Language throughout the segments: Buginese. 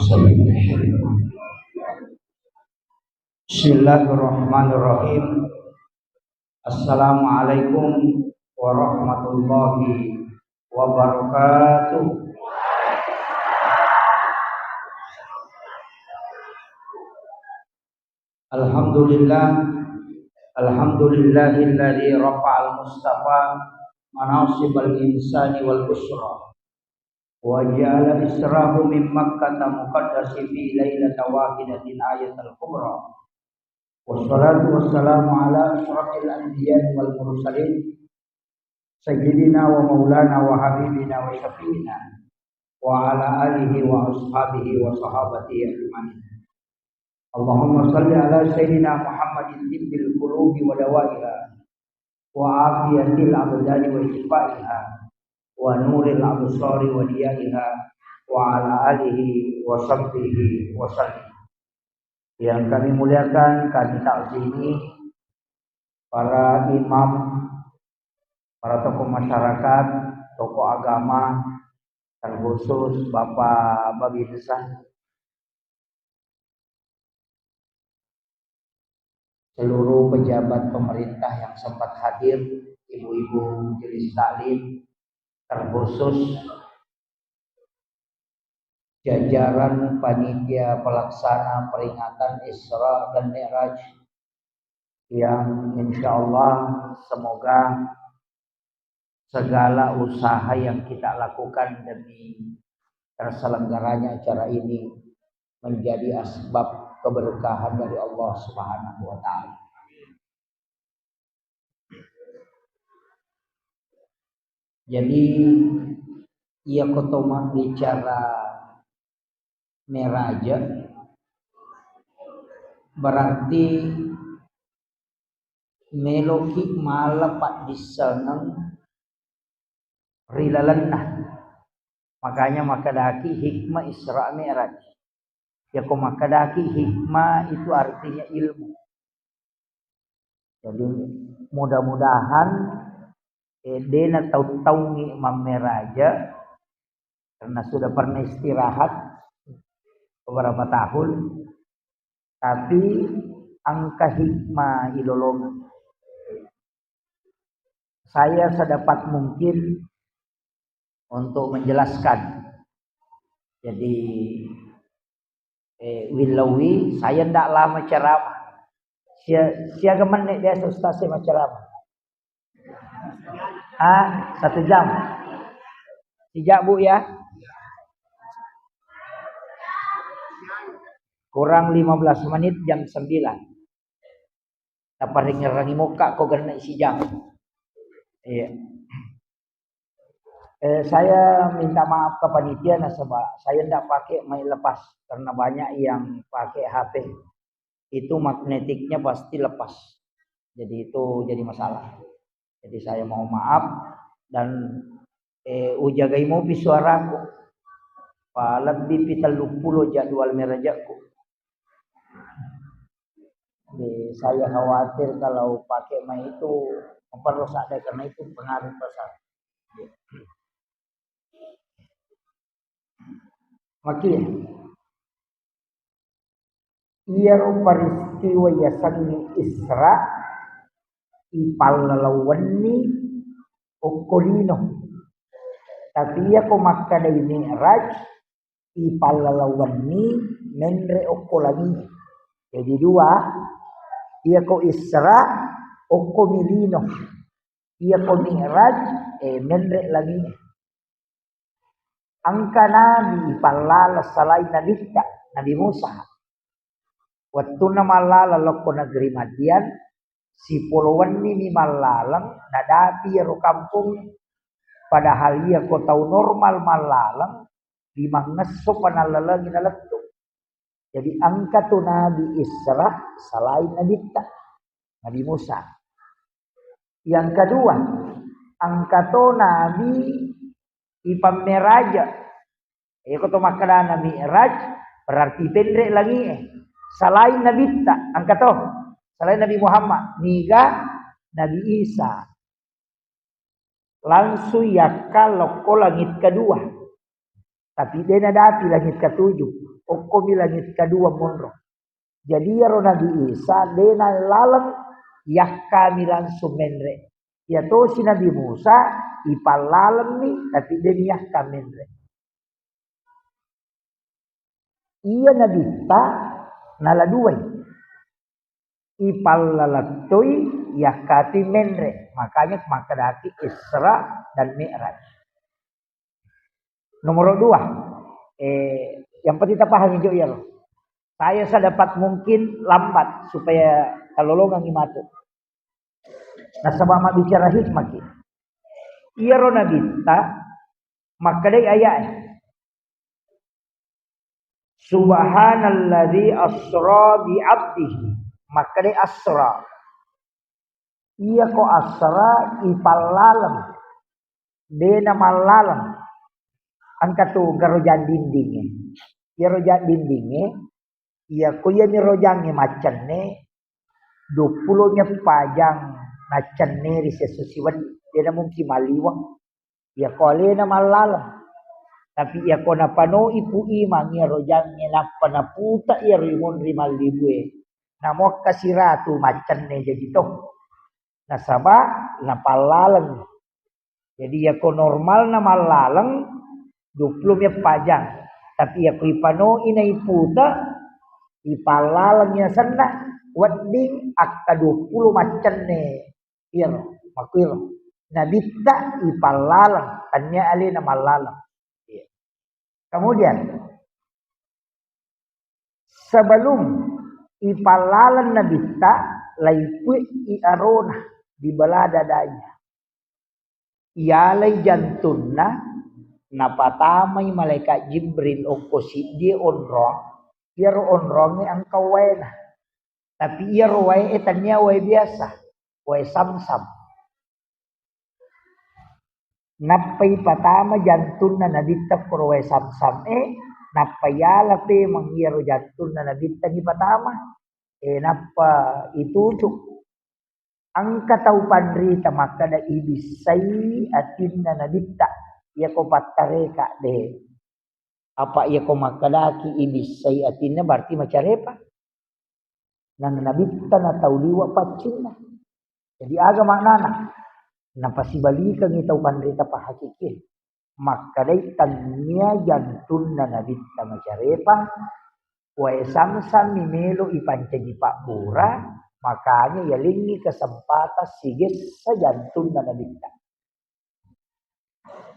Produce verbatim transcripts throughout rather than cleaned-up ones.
Bismillahirrahmanirrahim. Assalamualaikum warahmatullahi wabarakatuh. Alhamdulillah. Alhamdulillahilladzi rafa'al mustafa manasibal insani wal usra. Wa ja'ala israhu min Makkata muqaddasi fi lailata wahidatin ayatal kubra. Wassalatu wassalamu ala asyrafil anbiya'i wal mursalin, sayyidina wa maulana wa habibina wa syafi'ina, wa ala alihi wa ashabihi wa sahabatihi ajma'in. Allahumma salli ala sayyidina Muhammadin tibbil qulubi wa dawaiha, wa afiyatil abdani wa syifaiha, wa nuril absari wa diyaiha, wa ala alihi wa sahbihi wa sallim. Yang kami muliakan, kami takzimi para imam, para tokoh masyarakat, tokoh agama, terkhusus Bapak Babinsa, seluruh pejabat pemerintah yang sempat hadir, ibu-ibu majelis taklim, terkhusus jajaran panitia pelaksana peringatan Isra dan Mi'raj, yang insya Allah semoga segala usaha yang kita lakukan demi terselenggaranya acara ini menjadi asbab keberkahan dari Allah Subhanahu wa Ta'ala. Jadi, iya ko to mabbicara Mi'raj, berarti meloki mala paddissengeng ri lalenna. Makanya makkedaki hikmah Isra Mi'raj. Yako makkedaki hikmah itu artinya ilmu. Jadi mudah-mudahan, eh, dena tau-taungi mammeraja karena sudah pernah istirahat beberapa tahun, tapi engka hikmah ilolongeng. Saya sedapat mungkin untuk menjelaskan. Jadi, eh, Willawi, saya ndak lama ceramah. Sia-, siaga menit biasa Ustaz saya mau ceramah? Ah, satu jam. Sejak, Bu, ya? Kurang lima belas menit, jam sembilan. Taparengngerangi mokka ko genna sijang. Iya. Eh, saya minta maaf ke panitia nasaba saya ndak pakai mic lepas karena banyak yang pakai H P. Itu magnetiknya pasti lepas. Jadi itu jadi masalah. Jadi saya mau maaf dan, eh, ujagai mopi suaraku. Pa lebbi pi telluppulo jadwal merajaku. Jadi, saya khawatir kalau pakai mic itu memperrusak deh, karena itu pengaruh besar. Maki, iyaro peristiwa yasengnge Isra, ipallalauwenni okko lino. Tapi iyako makkedai Mi'raj, ipallalauwenni menre okko langi. Jadi dua, iyako Isra okko mi lino, iyako Mi'raj, eh, menre langi. Engka nabi ipallala selain nabitta, Nabi Musa. Wettunna mallala lokko negeri Madian, sipolo wenni ni mallaleng, nadapi iyaro kampong. Padahal iyako tau normal mallaleng, limangngesso pa nallalengi nalettu. Jadi engka tu nabi Isra selain nabitta, Nabi Musa. Yang kedua, engka to nabi ipammeraja. Iyako to makkedana Mi'raj, berarti penre langie. Selain nabitta, engka to. Selain Nabi Muhammad, niga Nabi Isa. Langsung yakka lokko langit kedua. Tapi de nadapi langit ketujuh. okkomi langit kedua monro. Jadi iyaro Nabi Isa de nallaleng, yakkami langsung menre. Iyatosi Nabi Musa ipallalemmi, tapi de niyakka menre. Iya Nabitta nala duai. Ipallalettoi yakkatui menre. Makanya makkedaki Isra dan Mi'raj. Nomor dua, eh, yang penting tapahangi jo iyaro. Saya sedapat mungkin lambat supaya talolongangi matu. Nasaba mabbicara hikmah ki. Iyaro Nabitta makkedai ayat e. Subhanalladzi asra bi abdihi. Makkedai asra. Iyako asra ipallaleng. De namallaleng. Engka tu garojang dindinge. Iyaro jang dindinge, iyako iyami rojangnge maccenne, duappulo mi eppa jang naccenne ri siesso siwenni. De namungkin malliweng. Iyako alena mallaleng. Tapi iyako napanoi Pu Imang iyaro jangnge nappa naputa iyaro imonri mallibue, namuakka siratu maccenne jaji to. Nasaba napallaleng. Jadi iyako normalna mallaleng duappulo mi eppa jang. Tapi iyako ipanoi naiputa, ipallaleng yasenna wedding akka duappulo maccenne. Iyaro, makkuiro. Nabitta ipallaleng, tania alena mallaleng. Iya. Kemudian, sebelum ipallaleng Nabitta, laipue'i arona, dibelah dadanya. Iyalai jantunna, napatamai malaikat Jibril okko siddie onrong, iyaro onrongnge engka waena. Tapi iyaro wae e tania wae biasa, wae Samsam. Nappa ipatama jantunna Nabitta koro wae Samsam e, nappa iyala pemeng iyaro jantunna Nabitta nipatama. E, nappa itucu. Engka tau panrita makkeda ibissai atinna Nabitta. Iyako pattareka de. Apa iyako makkedaki ibissai atinna berarti macarepa. Nang Nabitta na tau liwa paccinna. Jadi aga maknana? Napasibalikangi tau panrita pahakiki. Makkedai tania jantunna Nabitta macarepa, wae Samsam mi melo ipancaji pabbura, makanya yalengngi kesempatan sigessa jantunna Nabitta.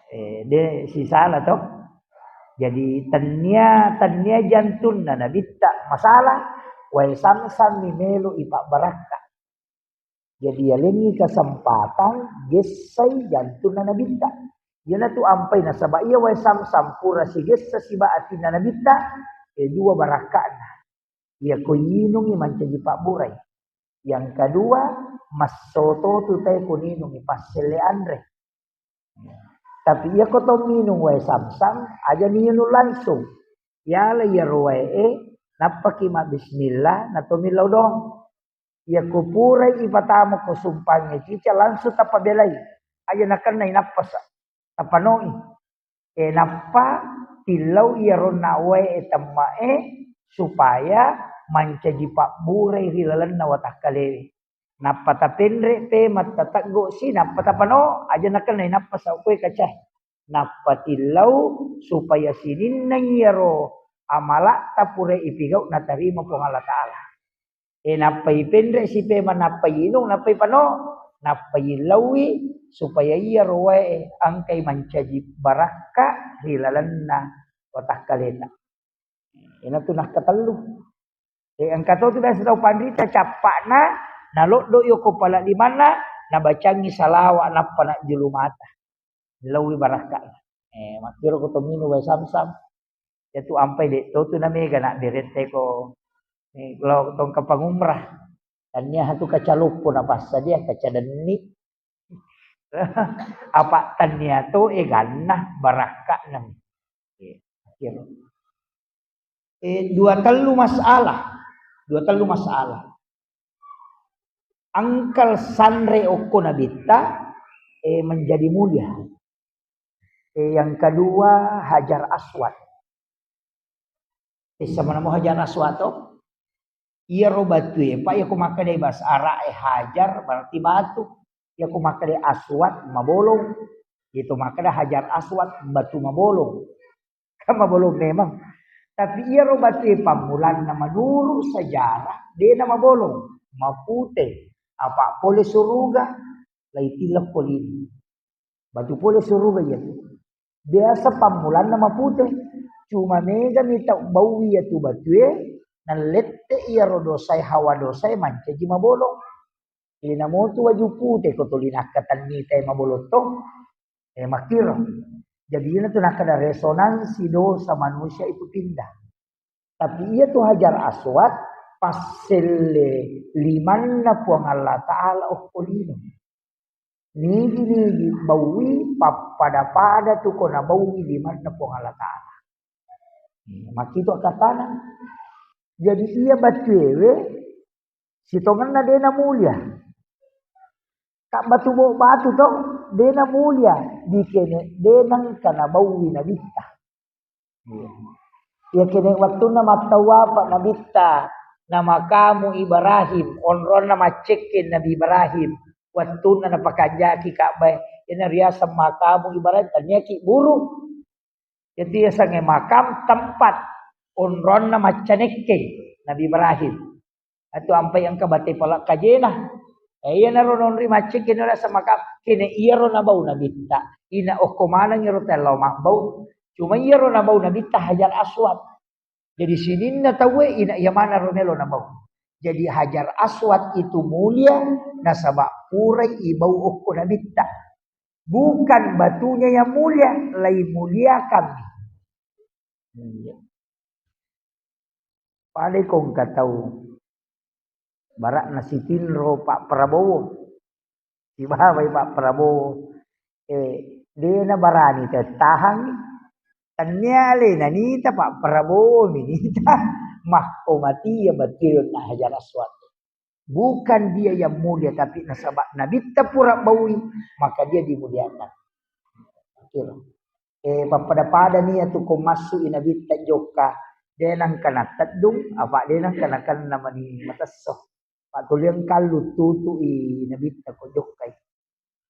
Eh, de sisala to. Jadi tania, tania jantunna Nabitta masalah, wae Samsam mi melo ipabbarakka. Jadi yalengngi kesempatan gessai jantunna Nabitta. Iyanatu ampai nasaba iya wae Samsam pura sigessa siba atinna Nabitta, e dua barakka'na. Iyako inungi mancaji pabburai. Yang kedua, massoto tu tae ko ninungi passelle anre. Tapi iyako to minung wae Samsam, aja ninung langsung. Yala iyaro wae e, nappaki mabbismillah, na to millau doang. Iyako purai ipatama ko sumpangnge cica, langsung tapabelai. Aja nakennai nappasa, tapanoi. E, nappa tillau iyaronna wae e temmae supaya mancaji pabburai ri lalenna watakkalewe. Nappa tapenre pemeng tateggo si, nappa tapano, aja nakennai nappasa koe kacae. Nappa tillau supaya sininna iyaro amala'ta pura ipigau natarima Puang Allah Ta'ala. E, nappa ipenre si pemeng, nappa inung, nappa ipano, nappa illauwi supaya iyaro wae engkai mancaji barakka ri lalenna watakkaleta. Iyanatu nakkatellu. E, engka to tu biasa tau panrita cappa'na, naloddo yoko pala limanna, nabacangi salawa nappa najjulu mata. Lauwi barakka'na. E, makkiro ko to minung wae Samsam. Iyatu ampai de to tu namega na berette ko, e, lao tongka pangumrah. Tania tu kaca loppo napassadia, kaca denni. Apa tania to eganna barakka'na. E, makkiro. E, dua tellu masalah. Dua tellu masalah. Engkal sanre okko Nabitta, e, menjadi mulia. E, yang kedua, Hajar Aswad. Tessa manamo Hajar Aswad to? Iyaro batue, Pak, iyako makkedai bahasa Arab e Hajar berarti batu. Iyako makkedai Aswad mabolong. Itu makkeda Hajar Aswad batu mabolong. Kan mabolong memang. Tapi iyaro batue pammulanna menurut sejarah, dena mabolong, mapute. Apa pole suruga, laitileng polini. Batu pole suruga iyatu. Biasa pammulanna mapute. Cuma mega mi tau baui iyatu batue, nallette iyaro dosae, hawa dosae mancaji mabolong. Inamotu waju pute ko tuli nakkatenni tae mabolong to. Eh, makkiro. Jadi iyana tu nakkeda resonansi dosa manusia itu pindah. Tapi iyatu Hajar Aswad passelle limanna Puang Allah Ta'ala okko lino. Nigi-nigi baui pappada-pada tu ko nabaui limanna Puang Allah Ta'ala. Makkito katana. Jadi iya batuewe sitongenna dena mulia. Ka batu bo-, batu to, dena mulia, dikene denang kana baui nabitta. Iya. Iya kene wattunna mattawwa pa nabitta, na makamu Ibrahim, onronna maccekke Nabi Ibrahim, wattunna napakanjaki Ka'bah, ina riaseng makamu Ibrahim, taniaki buru. Jadi yasengnge makam tempat onronna maccanekke Nabi Ibrahim. Atu ampai engka bate pala kajena. Eh, iyanaro nonri maccing kene rasa makam. Kene iyaro nabau nabitta. Ina okko maneng iyaro tello mabbau. Cuma iyaro nabau nabitta Hajar Aswad. Jadi sininna tauwe ina iya manaro melo nabau. Jadi Hajar Aswad itu mulia nasaba purai ibau okko nabitta. Bukan batunya yang mulia, lai muliakan. Iya. Pada ko engka tau bara'na sitinro Pak Prabowo. Sibawai Pak Prabowo. Eh, dena barani tettahangngi. Tania alena nita Pak Prabowo mi nita. Makko mati ya batue na Hajar Aswad. Bukan dia yang mulia, tapi nasaba nabitta pura baui, maka dia dimuliakan. Kira. Eh, pappada-pada nia tu ko massu i nabitta jokka, de nangka nateddung, apa de nangka nakenna mani matesso. Pak tuliang kallu tutu i nabitta ko jokkai.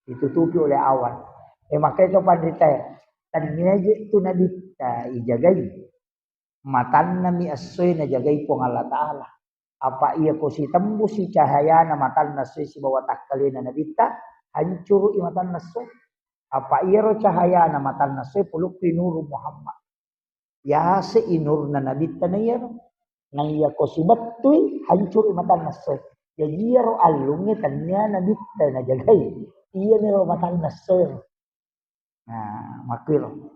Ditutupi oleh awan. Eh, makanya itu panrita, tania je tu nabitta ijagai. Matannami essoe najagai Puang Allah Ta'ala. Apa iya ko sitembusi cahayana matanna essoe sibawa takkalena nabitta, hancurui matanna essoe. Apa iyaro cahayana matanna essoe polokkui nuru Muhammad. Yase i nurna nabitta na iyaro. Na iya ko sibettui, hancurui matanna essoe. Jaji iyaro allungnge tania nabitta najagai. Iyaniro matanna essoe. Nah, makkiro.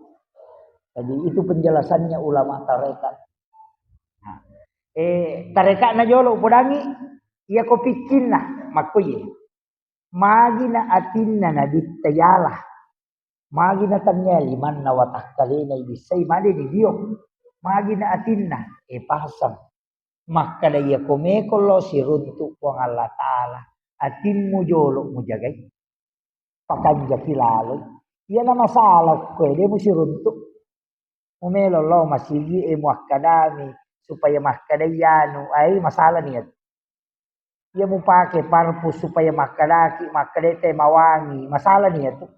Jadi itu penjelasannya ulama tarekat. Nah, eh, tarekatna jolo upodangi, iya ko pikkinna, makkuye. Magina atinna nabitta yala. Magina tania limanna watakkalena ibissai madeni dio. Magina atinna, e pasang. Makkada iya ko meko lo siruntu Puang Allah Ta'ala. Atimmu jolo mujagai. Pakanjaki laloi. Iyana masalah okkoe, de musiruntu. Mumelo lo masigi e muakkadami supaya makkadai anu, ai masalah niat. Iya mupake parfum supaya makkadaki, makkadai te mawangi, masalah niat tu.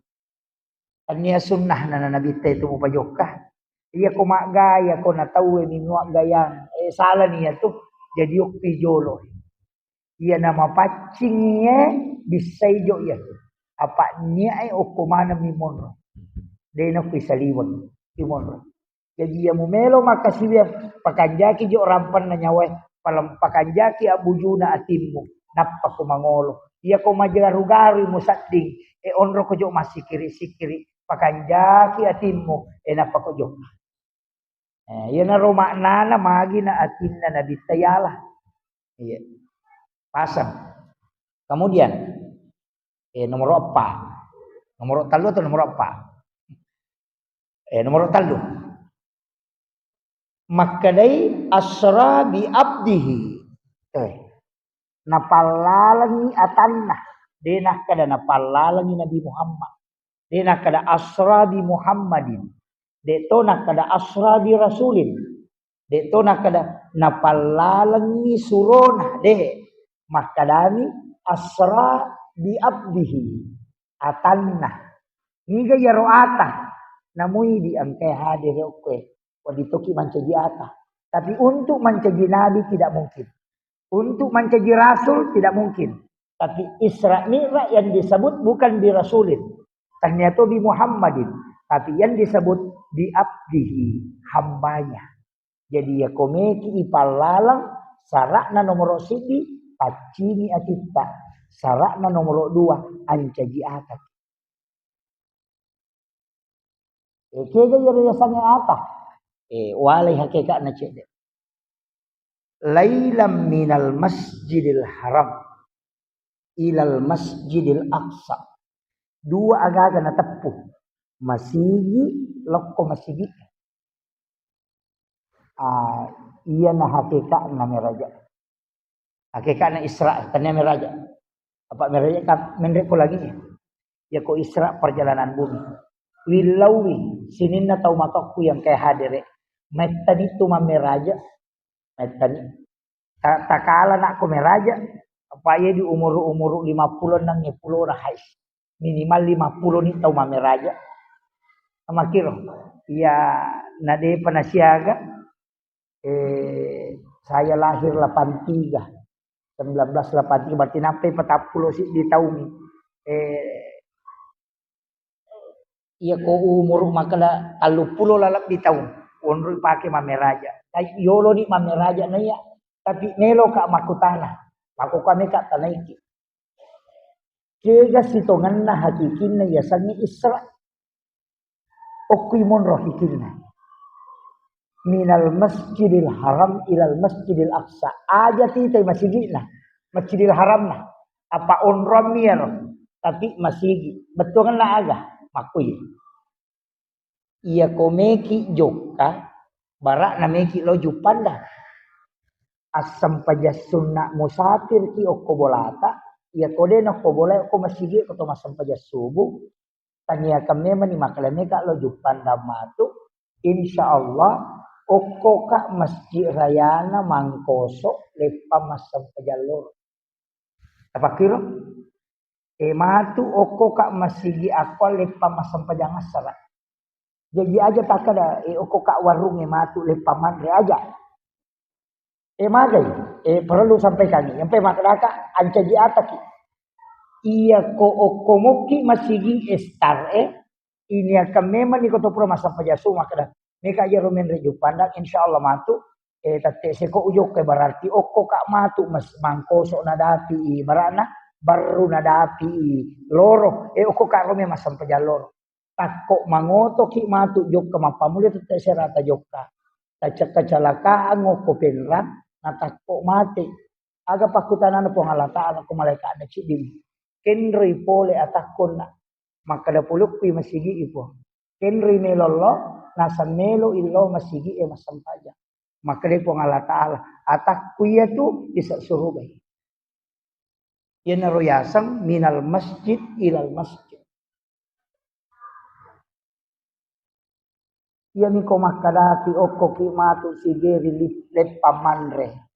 Tania sunnah na nabitta itu mupajokka. Iya ko maggaya ko na tauwe mi muaggayang, eh, salah niat tu. Jadi okki jolo. Iyana mapaccingie bissai jo iya. Apa niae okko maneng mi monro. Dena okki saliweng, ki monro. Jadi iya mumelo makkasiwiang, pakanjaki jo rampanna nyawae, palem-, pakanjaki abbujuna atimmu, nappa ko mangolo. Iya ko majaru-garui musadding, e onro ko jo massikiri-sikiri, pakanjaki atimmu, e nappa ko jokka. Eh, iyanaro maknana magina atinna nabitta yala. Iya. Pasang. Kemudian, eh, nomor empat. Nomor tellu atau nomor empat? Eh, nomor tellu. Makkedai asra bi abdihi. Eh. Napallalengi atanna. De nakkeda napallalengi Nabi Muhammad. De nakkeda asra bi Muhammadin. De to nakkeda asra bi rasulin. De' to nakkeda napallalengngi surona, de'. Makkedani asra bi abdihi, atanna. Niga iyaro ata? Namuidi engkae hadere okkoe. Wedding toki mancaji ata. Tapi untuk mancaji nabi tidak mungkin. Untuk mancaji rasul tidak mungkin. Tapi Isra Mi'raj yang disebut bukan bi rasulin. Tania to bi Muhammadin. Tapi yang disebut bi abdihi, hambanya. Jadi iyako meki ipallalang, sara'na nomoro siddi, paccini atitta. Sara'na nomoro dua, ancaji ata. E, kega iyaro yasengnge ata? E, walai hakeka'na cedde. Lailam minal masjidil haram ilal masjidil aqsa. Dua agaga nateppu. Masigi lokko masigi. Ah, iyana hakeka'na meraja. Hakeka'na Isra, tania meraja. Apa meraja kan menre ko langi. Iyako Isra perjalanan bumi. Willauwi sininna tau matokku yang kayak hadere. Mettani tu mammeraja. Mettani. Ta-, takala nakko meraja. Apa iya di umur-umur lima puluh enam puluh orang hais. Minimal lima puluh ni tau mammeraja. Makkiro. Iya, nadepa nasiaga. Eh, saya lahir delapan tiga. Sembilan belas delapan tiga, berarti nappai patappulo siddi taung. Eh, iyako umur makkeda telluppulo lalebbi taung, onroi pake mammeraja. Tapi yoloni mammeraja naiya, tapi meloka makkutana, makko kami ka tanaiki. Kega sitongenna hakikinna yasengnge Isra? Okkui monro hakikinna. Minal Masjidil Haram ilal Masjidil Aqsa. Aja titai masigi'na, Masjidil Haramna. Apa onrong miyaro, tapi masigi. Bettuanna aga? Makkui. Iyako meki jokka, bara'na meki lo Juppandang. Assempajang sunna musafirki okko bolata, iyako de nokko bola okko masigi ko to massempajang subuh, taniakan memang ni makkeda meka lo Juppandang matu, insya Allah okkoka masjid rayana Mangkoso leppa massempajang loro. Tapakkiro? E matu okkoka masigi akko leppa massempajang assara. Jaji aja takkeda, e okkoka warung e matu leppa manre aja. E magai, e perlu sampaikan. Yang pe makkedaka ancaji ataki. Iyako okko mokki masigi e star e, ini akan memang ni koto pura massempajang subuh makkeda. Meka jero menre Juppandang, insya Allah matu, eh, tette seko ujokka, berarti okko ka matu mas-, Mangkoso nadapi i, barana, Barru nadapi i, loro, eh, okko ka rome massempajang loro. Takko mangotoki matu jokka, mappamula tette serata jokka. Tacakka-calakaan okko Penrang, natakko mate. Aga pakkutanana Puang Allah Ta'ala ko malaika'na ciddimi? Kenroi pole atakkonna. Makkeda polokkui masigi i Puang. Kenroi melo lo, naseng melo illo masigi e massempajang. Makkeda Puang Allah Ta'ala, atakku iyatu bisa surugai. Iyanaro yaseng minal masjid ilal masjid. Iyami ko makkedaki okkoki matu sigeri lip-, leppa manre.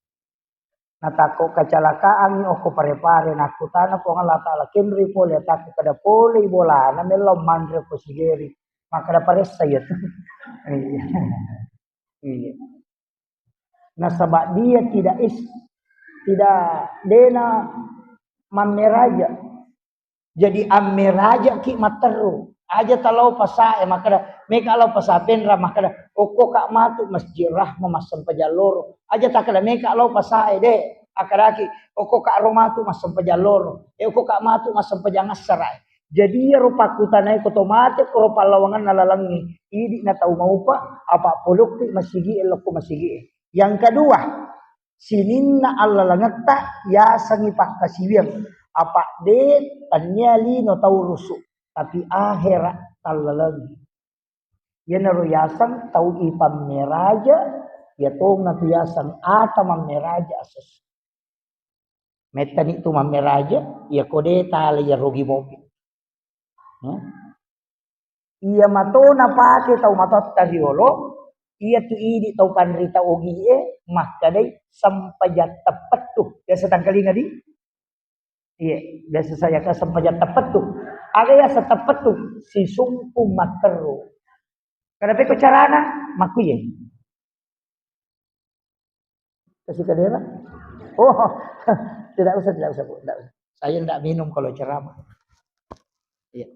Natakko kecelakaan okko Pare-Pare, nakkutana Puang Allah Ta'ala, kenri pole, takku kada polei bolana, mello manre ko sigeri. Makkeda paressa iya tu. Iya. Iya. Nasaba dia tidak is-, tidak dena mammeraja. Jadi ammerajaki matteru. Aja talao pasae makkeda, meka lao pasa Penrang makkeda, okko ka matu Masjid Rahmah massempajang loro. Aja takkeda meka lao pasae de. Akkedaki, okko ka ro matu massempajang loro. E okko ka matu massempajang assara. Jadi iyaro pakkutanae ko to mate ko ro pallawangenna lalengnge, idi na tau maupa, apa polokki masigi e lokko masigi e. Yang kedua, sininna allalengetta yasengngi pakkasiwiang, apa de tennia lino taurusu, tapi ahera tallalengi. Iyanaro yaseng tau ipammeraja, iya tongna tu yaseng ata mammeraja ases. Mettani tu mammeraja, iya ko de tala iya rogi mopi. Hmm? Iya mato napake tau matotta riolo, Iya tu idi tau panrita ogie makkedai sempajang teppettu. Biasa tangkalinga di? Iya, biasa saya ka sempajang teppettu. Aga ya teppettu, sisumpung matteru. Kenapa ko carana? Makkuye. Kasih kadera? Oh, tidak usah, tidak usah, Bu. Tidak usah. Saya tidak minum kalau ceramah. Iya,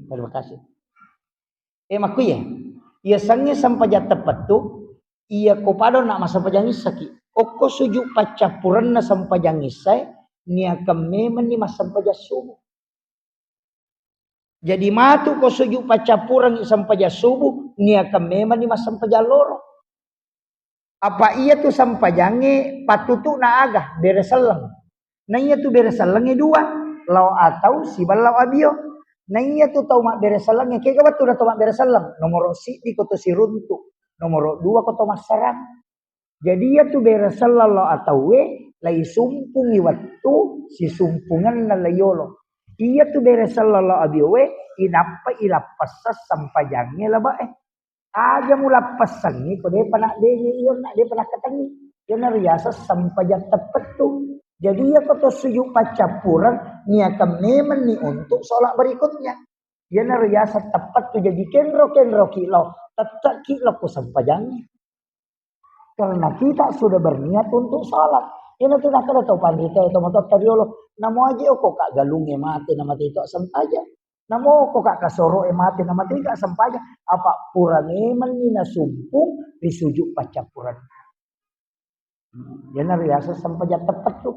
terima kasih. Eh, makkuye. Iya sange sempajang teppettu, iya ko pada na massempajang issaki. Okko sujud paccappurenna sempajang issae, niakeng memenni massempajang subuh. Jadi matu ko sujud paccappurengngi sempajang subuh, niakeng memenni massempajang loro. Apa iya tu sempajangnge pattutu'na aga? Bere selleng. Na iya tu bere sellengnge dua, lao atau siba lao abio. Na iya tu tau mabbere sellengnge, kega wettu na tau mabbere selleng? Nomoro siddi ko to siruntu, nomoro dua ko to massarang. Jadi iya tu bere selleng lao atauwe, lai sumpungi wettu sisumpungenna lai yolo. Iya tu bere selleng lao abiowe, inappa ilappessang sempajangnge labe'e. Aja mulappessangngi ko depa naddengi iyo na depa nakkatengi. Iyana riaseng sempajang teppettu. Jadi iya ko to sujud paccappureng niakeng memenni untuk sholat berikutnya. Iyana riaseng teppettu. Jadi kenro-kenroki lao, tette'ki lao ko sempajangnge. Karena kita sudah berniat untuk sholat. Iyana tu nakkeda tau panrita, tau matoatta riolo, namo aja oko ka galungnge mate, na mate to sempajang. Namo ko ka kasoro'e mate, na mate ka sempajang. Apa pura memenni nasumpung ri sujud paccappurenna. Iyana riaseng sempajang teppettu.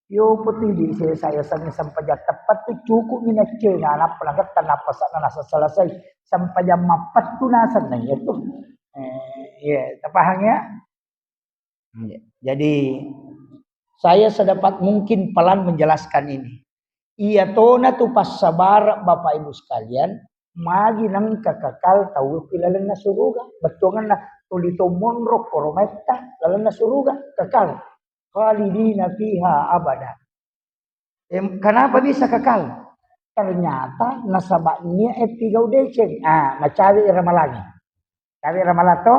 Yo putidi se saya sengi sempajang teppettu, cukup mi naccenga, nappa nagetta, nappa sa-, nasa selesai. Sempajang mappettu naseng na iya tu. Eh, iya, tapahang ya? Iya. Jadi, saya sedapat mungkin pelan menjelaskan ini. Iya tona tu passabareng, Bapak Ibu sekalian, magi nengka kekal tau ri lalenna suruga. Bettuangenna tuli to monro koromaitta lalenna suruga, kekal. Khalidina fiha abada. Em, kenapa bisa kekal? Ternyata nasaba nia e pigau deceng. Ah, macawe ramalangi. Cawe ramalang to?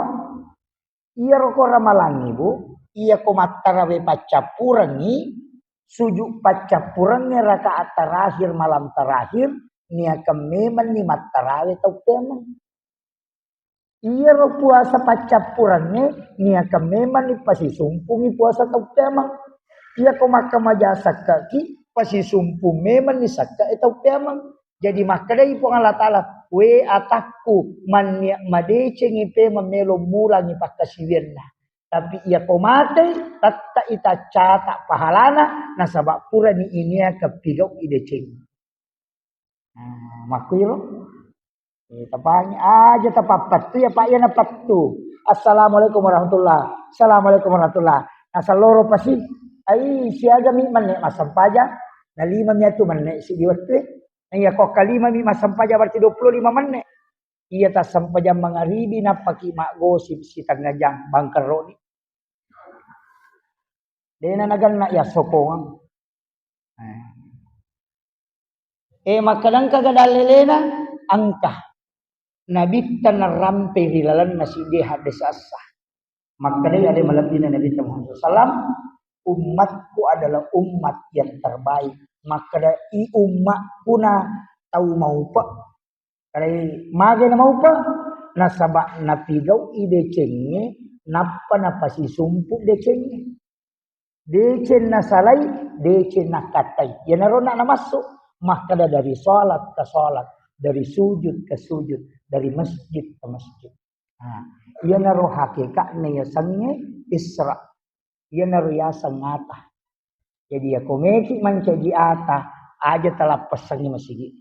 Iyaro ko ramalangi, Bu, iya ko mattarawe paccappurengngi, sujud paccappurengnge rakaat terakhir malam terakhir, niakeng memenni mattarawe tau pemeng. Iyaro puasa paccappurengnge, niakeng memenni pasisumpungi puasa tau pemeng. Iya ko makkamaja sekke'ki, pasisumpung memenni sekke'e tau pemeng. Jadi makkedai Puang Allah Ta'ala, "We atakku, mannia madecengi pemeng melo mulangi pakkasiwianna. Tapi iya ko matei, tette'i taccata pahalana, nasaba purani inia kepigau'i deceng." Nah, makkuiro. Eh, tapangi aja tapappattu ya, Pak, iya napattu. "Assalamualaikum warahmatullah. Assalamualaikum warahmatullah." Nasalloro pasi. Ai, siaga mi menne massempajang. Na lima mi atu menne si di wettu. Nah, iya ko kalima mi massempajang berarti dua puluh lima menne. Iya tassempajang mangaribi nappaki maggosip sitengnga jang bangkeroni. Dena naganna iya sokongeng. Eh. Eh, makkedangka ga dallelena, engka. Nabitta narampe ri lalenna siddi haddesa essa. Makkedai ale malebbina Nabitta Muhammad sallallahu alaihi wasallam, "Ummatku adalah umat yang terbaik." Makkeda i ummakku na tau maupe. Kadai mage na maupe, nasaba napigau'i decengnge, nappa napasisumpu decengnge. Deceng nasalai, deceng nakkattai. Iyanaro na namassu, makkeda dari salat ke salat, dari sujud ke sujud, dari masjid ke masjid. Nah, iyanaro hakikatna yasengnge Isra. Iyanaro yaseng ata. Jadi, yako meki mancaji ata, aja talappessangi masigi.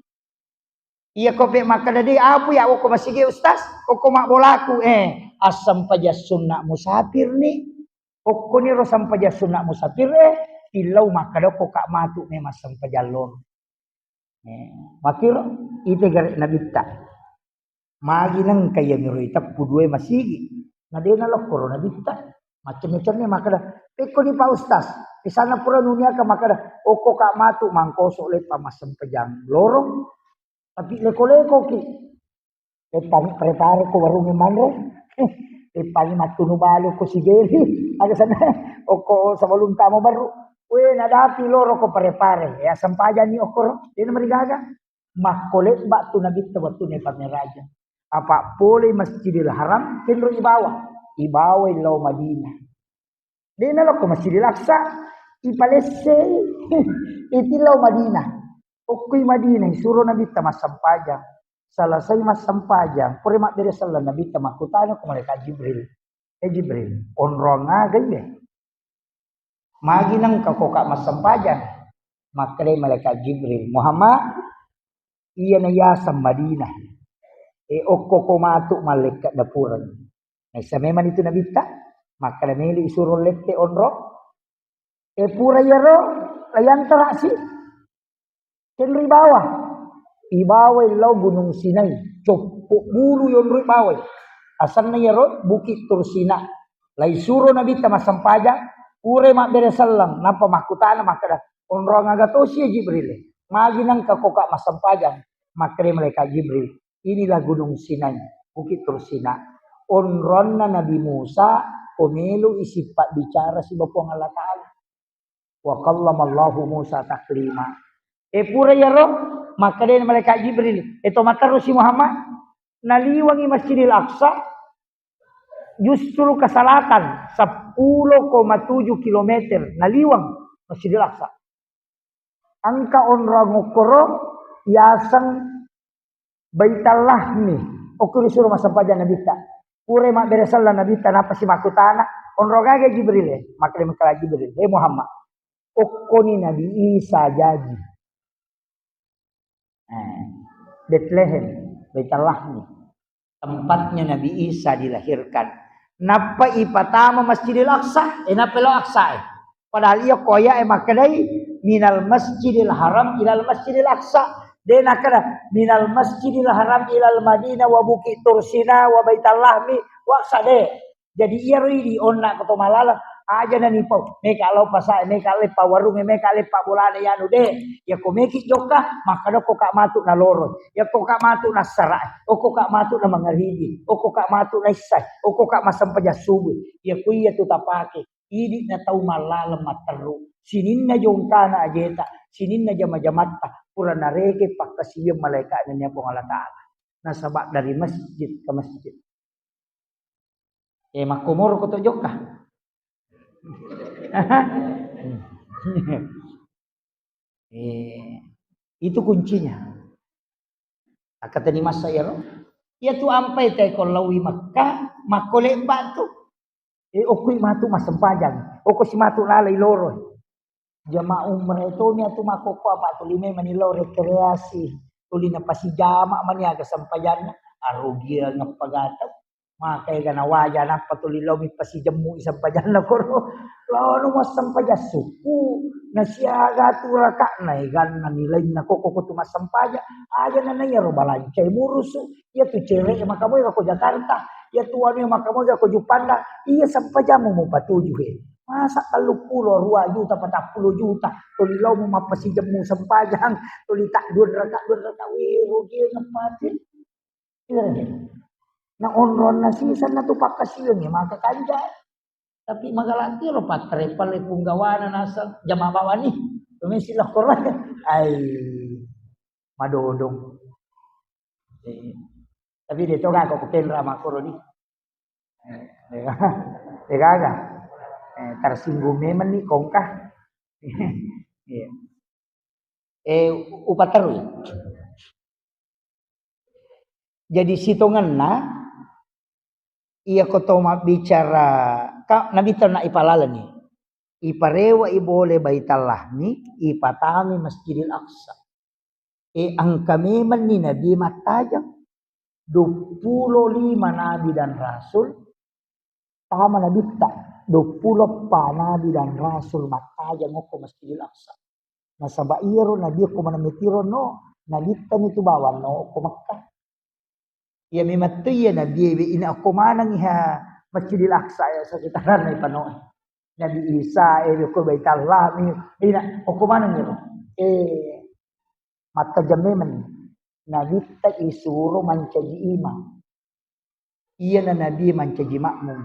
Iya ko pe makkeda, "De, apu ya, okko masigi, Ustaz, okko mabbolaku." Eh, assempajang sunna musafir ni. Okko niro sempajang sunna musafir, eh, tillau makkeda, "Okko ka matu memang sempajang loro." Eh, makkiro, ite gare Nabitta. Magi nengka iya miro iteppu dua masigi. Na de nalokkoro Nabitta. Macenne-cenne makkeda, "Pekkoni Pak Ustaz, misalna pura nuniaka makkeda, okko ka matu mangkoso leppa massempajang lorong, tapi leko-lekoki. Leppa prepare ko warungnge manre." Eh, Ippangi mattunu balu ko sigeli, aga sana, okko sebelum tamo baru. We, nadapi loro ko pare-pare, ya sempajanni okkoro, dena marigaga. Makko lebba tu Nabitta wettunna pameraja. Apa pole Masjidil Haram, kenro ibawa. Ibawa lao Madinah. Dena lokko Masjidil Aqsa, ipalessei, iti lao Madinah. Okkoi Madinah, isuro Nabitta massempajang. Selesai massempajang, pura mabbere selleng Nabitta makkutana ko malaikat Jibril. Eh Jibril, onrong aga iye? Magi nengka ko ka massempajang? Makkeda malaikat Jibril, Muhammad, iyana yaseng Madinah. E okko ko matu mallekka dapureng. Naissa memang itu Nabitta, makkeda meli isuro lette onrong. E pura iyaro, layantarasi. Kenri bawah. Ibawai lao Gunung Sinai. Coppo bulu yonroi bawai. Asanna iyaro Bukit Tursina. Laisuro Nabitta massempajang, pura mabbere selleng, nappa makkutana makkeda, onrong aga tosi ya Jibril? Magi nengka ko ka massempajang? Makkeda malaikat Jibril, inilah Gunung Sinai, Bukit Tursina. Onronna Nabi Musa, ko melo isippa bicara siba Puang Allah Ta'ala. Wa kallamallahu Musa taklima. E pura iyaro, makkeda malaikat Jibril, e to matterusi Muhammad, naliwangi Masjidil Aqsa, justru ke selatan, sepuluh koma tujuh kilometer, naliwang Masjidil Aqsa. Engka onrong okkoro yaseng Baitallahmi, okko risuro massempajang Nabitta. Pura mabbere selleng Nabitta, nappa si makkutana, onrong aga Jibril e? Makkeda mengkala Jibril, he Muhammad, okkoni Nabi Isa jaji. Eh, Betlehem, Baitallahmi. Tempatnya Nabi Isa dilahirkan. Nappa ipatama Masjidil Aqsa, eh, nappa lao Aqsa e. Padahal iya ko aya'e makkedai, "Minal Masjidil Haram ilal Masjidil Aqsa." De' nakkeda, "Minal Masjidil Haram ilal Madinah wa Bukit Tursina wa Baitallahmi wa Aqsa." De'. Jadi iyaro idi onna ko to malala, aja nani pau. Meka lao pasa, meka leppa warung, meka leppa bolana yanu de'. Ya ko meki jokka, makkeda ko ka matu na loro. Ya ko ka matu na sara, okko ka matu na mangaribi, okko ka matu na issa, okko ka massempajang subuh. Ya ko iya tu tapake. Idi na tau mallaleng matteru, sininna jongkana ajeta, sininna jama-jamatta, pura nareke pakkasiwiang malaikatna nennia Puang Allah Ta'ala. Nasaba dari masjid ke masjid. Eh, makkomoro ko to jokka. Eh, itu kuncinya. Akkatani massa iyaro. Iya tu ampai te ko laowi Mekka, makko lebba tu. Eh, okkoi matu massempajang. Okko si matu lalai loro. Jamaah umrah itu mi atu makkokko apa tuli memang ni lao rekreasi. Tuli na pasijama mani aga sempajanna. Arugiang apa gatau. Maka ega nawaja nappa tuli lao mi pasijemmu i sempajanna koro. Lao nu massempajang sukku. Na siaga tu raka'na eganna nilainna koko ko tu massempajang. Aja na naiya ro balanca murusu. Iya tu cewek maka moe ko Jakarta. Iya tu anu maka moe ko Juppandang. Iya sempajammu mupatuju he. Masa telluppulo dua juta, patappulo juta. Tuli lao mu mappasijemmu sempajang. Tuli tak dua raka, dua raka. Wih, rugi ngepati. Iya, iya. Na onronna sisenna tu pakkasiwiang, maka kanjai. Tapi magalaki lo pattare pale punggawana naseng jama bawani. Tumisi lo koro. Ai, madodong. Eh, tapi de' to gako kupenra makkoro ni. Eh, de' gaga. Eh, tersinggung memang ni kongka. Iya. Eh, upaterui. Jadi sitongenna, iya ko to mabbicara, ka, Nabitta na ipalaleni. Iparewa i bole Baitallahmi, ipatami Masjidil Aqsa. E, engka memenni Nabi mattajeng. Duappulo lima nabi dan rasul, tama Nabitta, duappulo eppa nabi dan rasul mattajeng okko Masjidil Aqsa. Nasaba iyaro Nabi okko maneng metiro no, Nabitta mitu bawang no okko Mekka. Iya memang tu iya Nabi ewe ina okko maneng iha Masjidil Aqsa ya sekitaran na ipanoe. Nabi Isa ewe okko Baitallahmi ina okko maneng iro. Eh, mattajeng memang Nabitta isuro mancaji imang. iyana Nabi mancaji makmum.